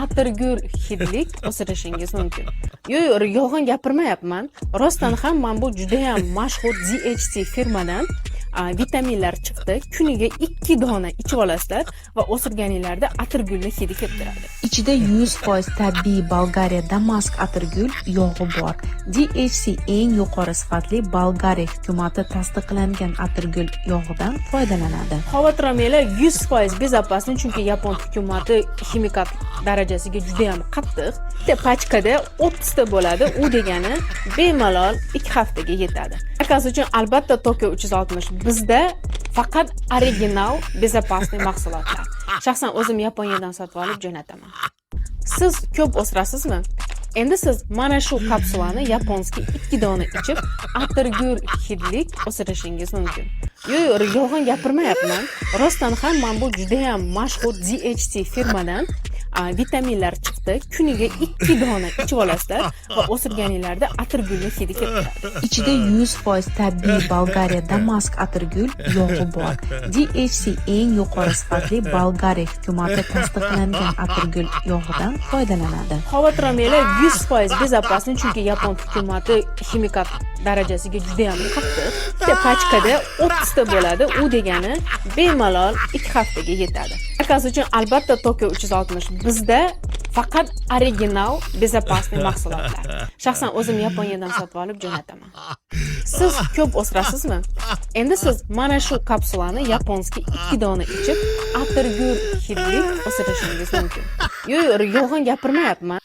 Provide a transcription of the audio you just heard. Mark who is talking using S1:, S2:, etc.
S1: Atirgul hidlik o'sirishingiz mumkin. Yo'q, yolg'on gapirmayapman. Rostdan ham mana bu judayam mashhur DHT firmadan vitaminlar chiqdi. Kuniga ikki dona ichib olasizlar va o'sirganinglarda atirgulni hidi kelib turadi.
S2: Ichida 100% tabiiy Bolgariya Damask atirgul yog'i bor. DHC eng yuqori sifatli, Bolgariya hukumati tasdiqlangan atirgul yog'idan foydalanadi.
S1: Xavotir olmanglar, 100% безопасный, chunki yapon hukumati ximikat darajasiga judayam qattiq. Bitta pachkada 30 ta bo'ladi, u degani bemalol 2 haftaga yetadi. Заказ uchun albatta Tokio 360. Bizda faqat original, безопасный mahsulotlar. Shaxsan o'zim Yaponiyadan sotib olib jo'nataman. Siz ko'p o'sirasizmi? Endi siz mana shu kapsulani, японский, ikki dona ichib, atirgul hidlik o'sirishingiz mumkin. Yo'q, yolg'on gapirmayapman. Rostdan ham mana bu judayam mashhur DHT firmadan vitaminlar chiqdi. Kuniga ikki dona ichib olasizlar va o'sirganinglarda atirgulni hidi kelib turadi.
S2: Ichida 100% tabiiy Bolgariya Damask atirgul yog'i bor. DHC eng yuqori sifatli, Bolgariya hukumati tasdiqlangan atirgul yog'idan foydalanadi.
S1: Xavotir olmanglar, 100% безопасный, chunki yapon hukumati ximikat darajasiga judayam qattiq. Bitta pachkada 30 ta bo'ladi, u degani bemalol 2 haftaga yetadi. Заказ uchun albatta Tokio 360. Bizda faqat original, безопасный mahsulotlar. Shaxsan o'zim Yaponiyadan sotib olib jo'nataman. Siz ko'p o'sirasizmi? Endi siz mana shu kapsulani, японский, ikki dona ichib, atirgul hidlik o'sirishingiz mumkin. Yo'q, yolg'on gapirmayapman.